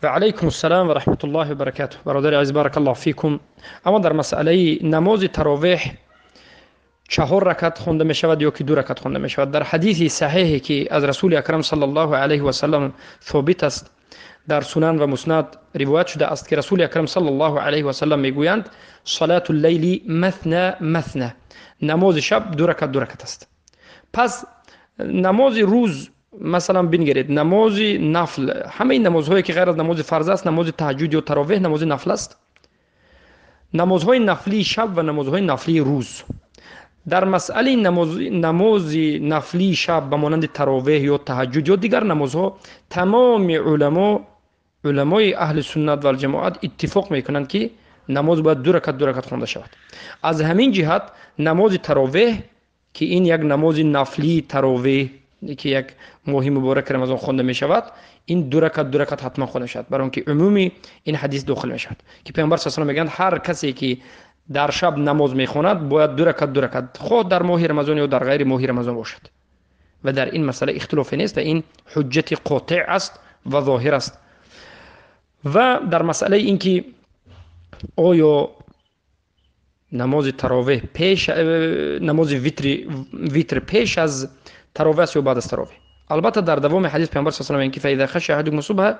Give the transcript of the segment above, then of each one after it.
Ва алайкум ассалом ва раҳматуллоҳи ва баракатуҳ. Бародари азиз, баракаллоҳу фикум. Аммо дар масъалаи намози таровеҳ 4 ракат хонда мешавад ё ки 2 ракат хонда мешавад? Дар ҳадиси саҳеҳе ки аз Расули Акрам саллаллоҳу алайҳи васаллам собит аст, дар Сунан ва Муснад ривоят шуда аст, ки Расули Акрам саллаллоҳу алайҳи васаллам мегӯянд: салатул лайли масна масна, намози шаб 2 ракат 2 ракат аст. Пас намози рӯз, масалан бингаред, намози нафл, ҳамаи намозҳое ки ғайр аз намози фарз аст, намози таҳаҷҷуд ё таровеҳ намози нафл аст, намозҳои нафлии шаб ва намозҳои нафлии рӯз. Дар масъалаи намози нафлии шаб ба монанди таровеҳ ё таҳаҷҷуд ё дигар намозҳо тамоми уламои аҳли суннат вал ҷамоат иттифоқ мекунанд, ки намоз бояд 2 ракат 2 ракат хонда шавад. Аз ҳамин ҷиҳат намози таровеҳ, ки ин як намози нафлии таровеҳ, ки як моҳи муборак Рамазон хонда мешавад, ин 2 ракат 2 ракат ҳатман хонда мешавад, барои он ки умуми ин ҳадис дохил мешавад, ки Паёмбар саллаллоҳу алайҳи васаллам мегӯянд: ҳар касе ки дар шаб намоз мехонад бояд 2 ракат 2 ракат, хоҳ дар моҳи Рамазон ё дар ғайри моҳи Рамазон бошад. Ва дар ин масъала ихтилофе нест ва ин ҳуҷҷати қотеъ аст ва зоҳир аст. Ва дар масъалаи ин ки оё намози таровеҳ пеш, намози витр пеш аз таровеҳ аст ё баъд аз таровеҳ, албатта дар давоми ҳадис Паёмбар саллаллоҳу алайҳи васаллам мегӯянд, ки фаиза хашия аҳадукум субҳа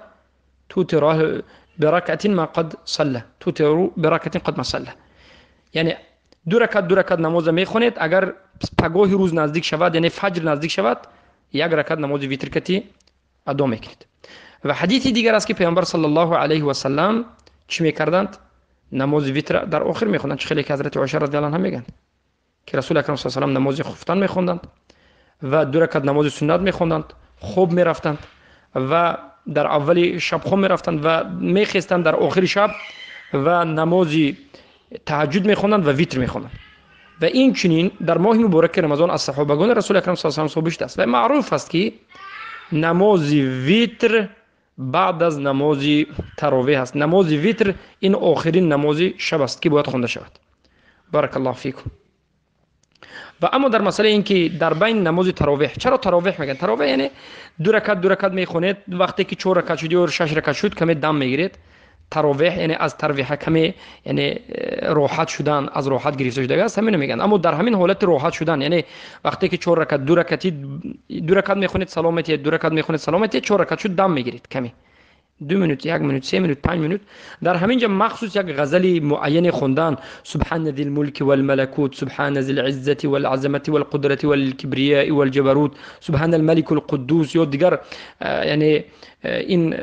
тутира биракатин ма қад салла, тутиру биракатин қад ма салла, яъне 2 ракат 2 ракат намоза мехонед, агар пагоҳи рӯз наздик шавад, яъне фаҷр наздик шавад, 1 ракат намози витр кати адо мекунед. Ва ҳадиси дигар аст, ки Паёмбар саллаллоҳу алайҳи васаллам чӣ мекарданд? Намози витр дар охир мехонданд, чӣ хеле ки ҳазрати Оиша разияллоҳу анҳа мегӯянд, ки Расули Акрам саллаллоҳу алайҳи васаллам намози хуфтан мехонданд ва 2 ракат намози суннат мехонданд, хоб мерафтанд ва дар аввали шаб хоб мерафтанд ва мехестанд дар охири шаб ва намози таҳаҷҷуд мехонданд ва витр мехонданд. Ва инчунин дар моҳи мубораки Рамазон аз саҳобагони Расули Акрам саллаллоҳу алайҳи васаллам собит аст ва маъруф аст, ки намози витр баъд аз намози таровеҳ аст. Намози витр ин охирин намози шаб аст, ки бояд хонда шавад. Баракаллоҳу фикум. Ва аммо дар масъалаи ин ки дар байни намози таровеҳ, чаро таровеҳ мегӯянд? Таровеҳ яъне 2 ракат 2 ракат мехонед, вақте ки 4 ракат шуд ё 6 ракат шуд каме дам мегиред. Таровеҳ яъне аз тарвиҳа каме, яъне роҳат шудан, аз роҳат гирифта шудага аст, ҳаминро мегӯянд. Аммо дар ҳамин ҳолати роҳат шудан, яъне вақте ки 4 ракат 2 ракати 2 ракат мехонед, салом метиҳед, 2 ракат мехонед, салом метиҳед, 4 ракат шуд, дам мегиред каме, 2 минут, 1 минут, 3 минут, 5 минут. Дар ҳамин ҷо махсус як ғазали муайяне хондан: субҳана зил мулки вал малакут, субҳана зил иззати вал азамати вал қудрати вал кибрияи вал ҷабарут, субҳана ал маликул қуддус ё дигар, яъне ин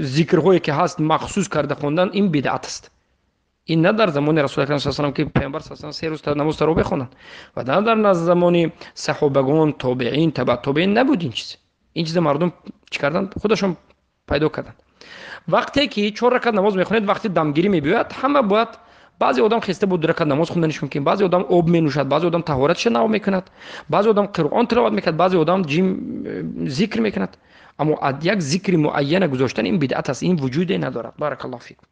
зикрҳое ки ҳаст махсус карда хондан, ин бидъат аст. Ин на дар замони Расули Акрам саллаллоҳу алайҳи васаллам, ки Паёмбар саллаллоҳу алайҳи васаллам 3 рӯз намоз таровеҳ хонданд, ва на дар замони саҳобагон, тобеин, табаъ тобеин набуд ин чиз. Ин чиза мардум чӣ карданд? Худашон пайдо карданд. Вақте ки 4 ракат намоз мехонед, вақти дамгирӣ мебиёяд, ҳама бояд, баъзе одам хеста буд 2 ракат намоз хонданиш мумкин, баъзе одам об менӯшад, баъзе одам таҳоратша нав мекунад, баъзе одам Қуръон тиловат мекунад, баъзе одам ҷим зикр мекунад. Аммо як зикри муайяна гузоштан ин бидъат аст, ин вуҷуде надорад. Баракаллоҳу фикум.